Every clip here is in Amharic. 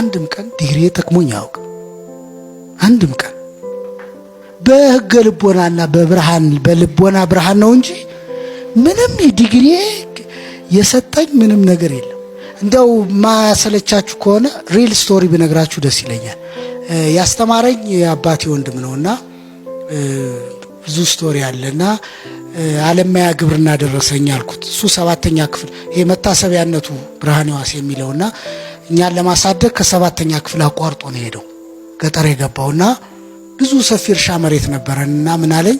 አንድም ቀን ዲግሪ ጠቅሞኝ አያውቅም። አንድም ቀን በህገ ልቦናና በብርሃን በልቦና ብርሃን ነው እንጂ ምንም ዲግሪ የሰጠኝ ምንም ነገር የለም። እንደው ማሰለቻችሁ ከሆነ real story ብነግራችሁ ደስ ይለኛል። ያስተማረኝ የአባቴ ወንድም ነውና ብዙ story አለና አለማያ ግብርና ደረሰኝ አልኩት። እሱ ሰባተኛ ክፍል ይሄ መታሰቢያነቱ ብርሃነ ሕዋስ የሚለውና እኛን ለማሳደግ ከሰባተኛ ክፍል አቋርጦ ነው የሄደው ገጠር የገባውና ብዙ ሰፊ እርሻ መሬት ነበረን እና ምን አለኝ፣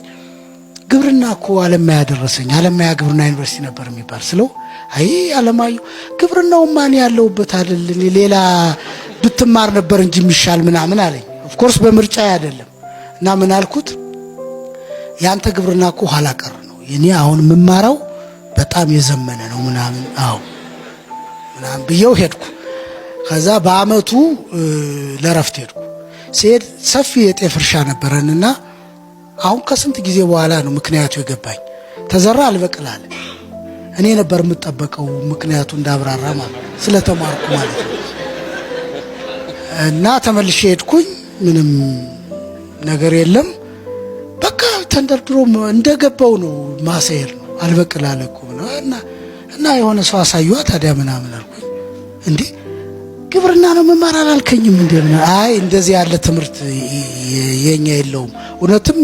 ግብርና እኮ አለማያ ደረሰኝ፣ አለማያ ግብርና ዩኒቨርሲቲ ነበር የሚባል ስለው፣ አይ አለማየሁ፣ ግብርናው ማን ያለውበት አይደል፣ ሌላ ብትማር ነበር እንጂ የሚሻል ምናምን አለኝ። Of course በምርጫ አይደለም። እና ምን አልኩት፣ ያንተ ግብርና እኮ ኋላ ቀር ነው፣ የኔ አሁን የምማረው በጣም የዘመነ ነው ምናምን፣ አዎ ምናምን ብየው ሄድኩ። ከዛ በአመቱ ለረፍት ሄድኩ። ስሄድ ሰፊ የጤፍ እርሻ ነበረንና አሁን ከስንት ጊዜ በኋላ ነው ምክንያቱ የገባኝ። ተዘራ አልበቅል አለ። እኔ ነበር የምጠበቀው ምክንያቱ እንዳብራራ ማለት ስለተማርኩ ማለት ነው። እና ተመልሼ ሄድኩኝ። ምንም ነገር የለም። በቃ ተንደርድሮ እንደገባው ነው ማሰሄድ ነው አልበቅል አለ እኮ እና የሆነ ሰው አሳዩዋ ታዲያ ምናምን አልኩኝ። እንዴ ግብርና ነው መማር አላልከኝም እንዴ? አይ እንደዚህ ያለ ትምህርት የኛ የለውም። እውነትም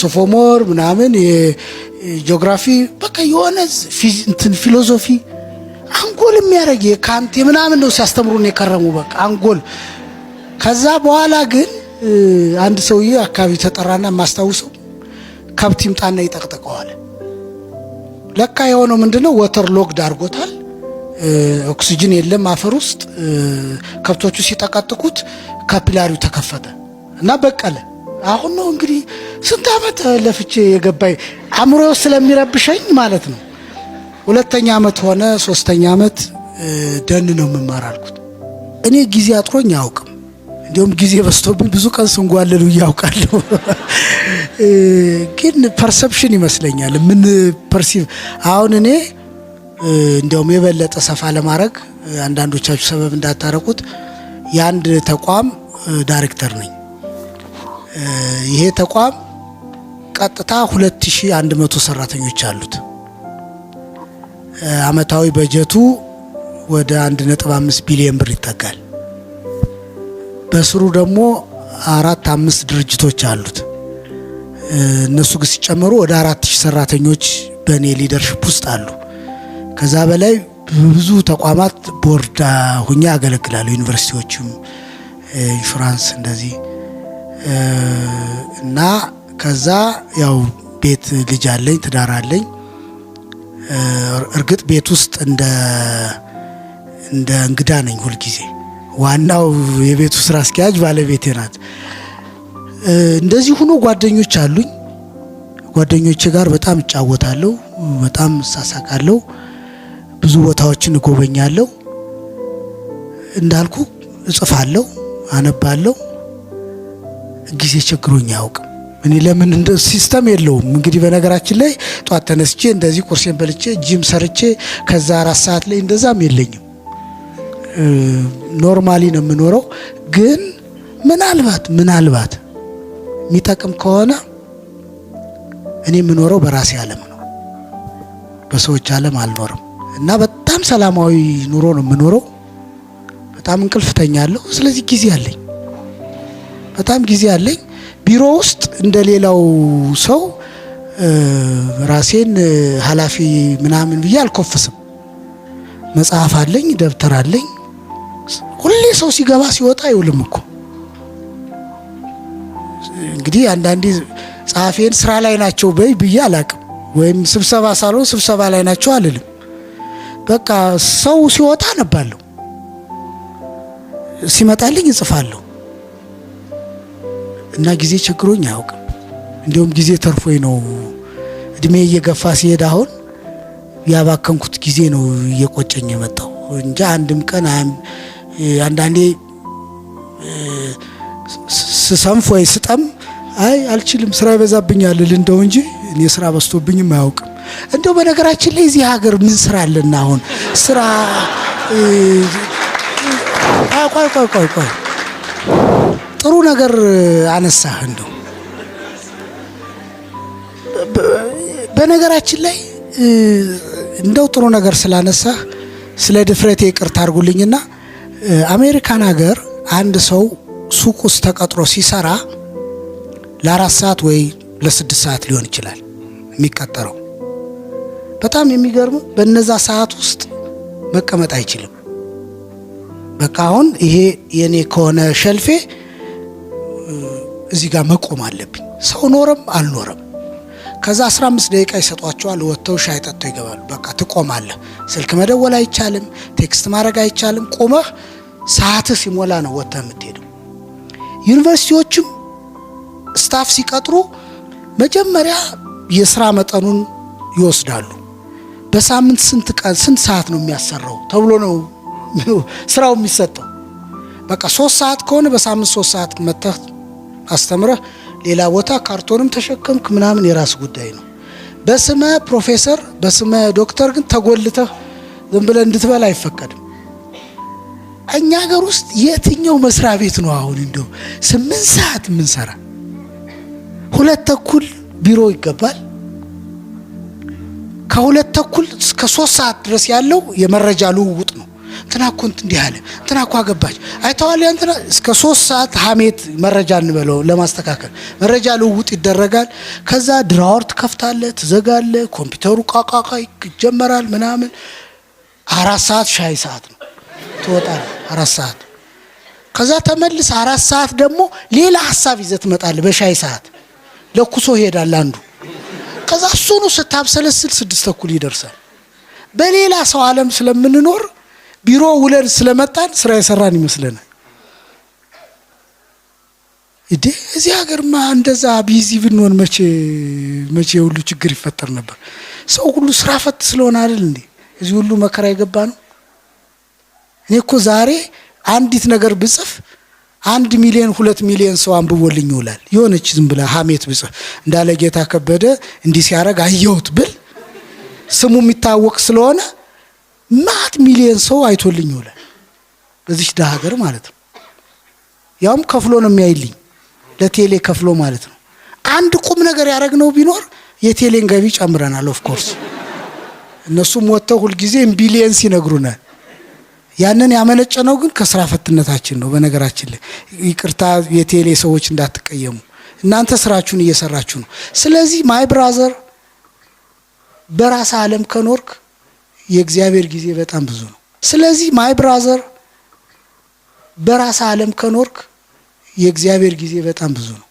sophomore ምናምን የጂኦግራፊ በቃ የሆነ እንትን philosophy አንጎል የሚያደርግ የካንት ምናምን ነው ሲያስተምሩን የከረሙ በቃ አንጎል። ከዛ በኋላ ግን አንድ ሰውዬ አካባቢ ተጠራና የማስታውሰው ከብት ይምጣና ይጠቅጥቀዋል። ለካ የሆነው ምንድነው water logged አድርጎታል። ኦክሲጅን የለም አፈር ውስጥ። ከብቶቹ ሲጠቀጥቁት capillary ው ተከፈተ እና በቀለ። አሁን ነው እንግዲህ ስንት ዓመት ለፍቼ የገባኝ አእምሮ ስለሚረብሸኝ ማለት ነው። ሁለተኛ ዓመት ሆነ፣ ሶስተኛ ዓመት ደን ነው የምማር አልኩት። እኔ ጊዜ አጥሮኝ አያውቅም። እንዲሁም ጊዜ በዝቶብኝ ብዙ ቀን ስንጓለሉ እያውቃለሁ። ግን perception ይመስለኛል ምን perceive አሁን እኔ እንዲያውም የበለጠ ሰፋ ለማድረግ አንዳንዶቻችሁ ሰበብ እንዳታረቁት የአንድ ተቋም ዳይሬክተር ነኝ። ይሄ ተቋም ቀጥታ 2100 ሰራተኞች አሉት። አመታዊ በጀቱ ወደ 1.5 ቢሊዮን ብር ይጠጋል። በስሩ ደግሞ አራት አምስት ድርጅቶች አሉት። እነሱ ግን ሲጨመሩ ወደ 4000 ሰራተኞች በእኔ leadership ውስጥ አሉ። ከዛ በላይ ብዙ ተቋማት ቦርድ ሁኜ አገለግላለሁ። ዩኒቨርሲቲዎችም፣ ኢንሹራንስ እንደዚህ እና ከዛ ያው ቤት ልጅ አለኝ፣ ትዳር አለኝ። እርግጥ ቤት ውስጥ እንደ እንግዳ ነኝ ሁልጊዜ። ዋናው የቤቱ ስራ አስኪያጅ ባለቤቴ ናት። እንደዚህ ሆኖ ጓደኞች አሉኝ። ጓደኞቼ ጋር በጣም እጫወታለሁ፣ በጣም እሳሳቃለሁ፣ ብዙ ቦታዎችን እጎበኛለሁ። እንዳልኩ እጽፋለሁ፣ አነባለሁ። ጊዜ ቸግሮኝ አያውቅም። እኔ ለምን እንደ system የለውም። እንግዲህ በነገራችን ላይ ጧት ተነስቼ እንደዚህ ቁርሴን በልቼ ጂም ሰርቼ ከዛ 4 ሰዓት ላይ እንደዛም የለኝም። Normally ነው የምኖረው። ግን ምናልባት የሚጠቅም ከሆነ እኔ የምኖረው በራሴ ዓለም ነው፣ በሰዎች ዓለም አልኖርም እና በጣም ሰላማዊ ኑሮ ነው የምኖረው። በጣም እንቅልፍ ተኛለሁ። ስለዚህ ጊዜ አለኝ፣ በጣም ጊዜ አለኝ። ቢሮ ውስጥ እንደ ሌላው ሰው ራሴን ኃላፊ ምናምን ብዬ አልኮፍስም። መጽሐፍ አለኝ፣ ደብተር አለኝ። ሁሌ ሰው ሲገባ ሲወጣ አይውልም እኮ። እንግዲህ አንዳንዴ ጸሐፊን ስራ ላይ ናቸው በይ ብዬ አላቅም፣ ወይም ስብሰባ ሳልሆን ስብሰባ ላይ ናቸው አልልም። በቃ ሰው ሲወጣ አነባለሁ፣ ሲመጣልኝ እጽፋለሁ። እና ጊዜ ቸግሮኝ አያውቅም። እንዲሁም ጊዜ ተርፎኝ ነው። እድሜ እየገፋ ሲሄድ አሁን ያባከንኩት ጊዜ ነው እየቆጨኝ የመጣው እንጂ አንድም ቀን አንዳንዴ ስሰንፍ ወይ ስጠም አይ አልችልም ስራ ይበዛብኛል ል እንደው እንጂ እኔ ስራ በዝቶብኝም አያውቅም። እንደው በነገራችን ላይ እዚህ ሀገር ምን ስራ አለና አሁን ስራ ቆይ ቆይ ቆይ ቆይ፣ ጥሩ ነገር አነሳህ። እንደው በነገራችን ላይ እንደው ጥሩ ነገር ስላነሳህ ስለ ድፍረቴ ይቅርታ አድርጉልኝና አሜሪካን ሀገር አንድ ሰው ሱቅ ውስጥ ተቀጥሮ ሲሰራ ለ4 ሰዓት ወይ ለ6 ሰዓት ሊሆን ይችላል የሚቀጠረው። በጣም የሚገርመው በነዛ ሰዓት ውስጥ መቀመጥ አይችልም። በቃ አሁን ይሄ የኔ ከሆነ shelf ኤ እዚህ ጋር መቆም አለብኝ፣ ሰው ኖረም አልኖረም። ከዛ 15 ደቂቃ ይሰጧቸዋል። ወጥተው ሻይ ጠጥተው ይገባሉ። በቃ ትቆማለህ። ስልክ መደወል አይቻልም፣ text ማድረግ አይቻልም። ቆመህ ሰዓትህ ሲሞላ ነው ወጥተህ የምትሄደው። ዩኒቨርሲቲዎችም staff ሲቀጥሩ መጀመሪያ የስራ መጠኑን ይወስዳሉ። በሳምንት ስንት ቀን፣ ስንት ሰዓት ነው የሚያሰራው ተብሎ ነው ስራው የሚሰጠው። በቃ 3 ሰዓት ከሆነ በሳምንት 3 ሰዓት መተህ አስተምረህ ሌላ ቦታ ካርቶንም ተሸከምክ ምናምን የራስ ጉዳይ ነው። በስመ ፕሮፌሰር፣ በስመ ዶክተር ግን ተጎልተህ ዝም ብለህ እንድትበላ አይፈቀድም። እኛ ሀገር ውስጥ የትኛው መስሪያ ቤት ነው አሁን እንደው 8 ሰዓት የምንሰራ? 2:30 ቢሮ ይገባል። ከ2:30 እስከ 3 ሰዓት ድረስ ያለው የመረጃ ልውውጥ ነው። እንትና እኮ እንዲህ አለ፣ እንትና እኮ አገባች፣ አይተዋል። እንትና እስከ 3 ሰዓት ሀሜት መረጃ እንበለው ለማስተካከል መረጃ ልውውጥ ይደረጋል። ከዛ drawer ትከፍታለህ፣ ትዘጋለህ። ኮምፒውተሩ ቃቃቃ ይጀመራል ምናምን። 4 ሰዓት ሻይ ሰዓት ነው፣ ትወጣለህ 4 ሰዓት። ከዛ ተመልስ 4 ሰዓት ደግሞ ሌላ ሀሳብ ይዘህ ትመጣለህ። በሻይ ሰዓት ለኩሶ ይሄዳል አንዱ። ከዛ እሱኑ ስታብሰለስል 6:30 ይደርሳል። በሌላ ሰው ዓለም ስለምንኖር ቢሮ ውለን ስለመጣን ስራ የሰራን ይመስለናል። እንዴ፣ እዚህ ሀገርማ እንደዛ busy ብንሆን መቼ መቼ ሁሉ ችግር ይፈጠር ነበር? ሰው ሁሉ ስራ ፈት ስለሆነ አይደል እንዴ እዚህ ሁሉ መከራ የገባ ነው? እኔ እኮ ዛሬ አንዲት ነገር ብጽፍ 1 ሚሊዮን፣ 2 ሚሊዮን ሰው አንብቦልኝ ይውላል። የሆነች ዝም ብላ ሀሜት ብጽፍ፣ እንዳለ ጌታ ከበደ እንዲህ ሲያደርግ አየሁት ብል፣ ስሙ የሚታወቅ ስለሆነ ማት ሚሊዮን ሰው አይቶልኝ ይውላል። በዚች ደሃ ሀገር ማለት ነው። ያውም ከፍሎ ነው የሚያይልኝ፣ ለቴሌ ከፍሎ ማለት ነው። አንድ ቁም ነገር ያደረግነው ቢኖር የቴሌን ገቢ ጨምረናል። Of course እነሱም ወጥተው ሁልጊዜ billions ይነግሩናል። ያንን ያመነጨነው ግን ከስራ ፈትነታችን ነው። በነገራችን ላይ ይቅርታ የቴሌ ሰዎች እንዳትቀየሙ፣ እናንተ ስራችሁን እየሰራችሁ ነው። ስለዚህ my brother፣ በራስ ዓለም ከኖርክ የእግዚአብሔር ጊዜ በጣም ብዙ ነው። ስለዚህ my brother፣ በራስ ዓለም ከኖርክ የእግዚአብሔር ጊዜ በጣም ብዙ ነው።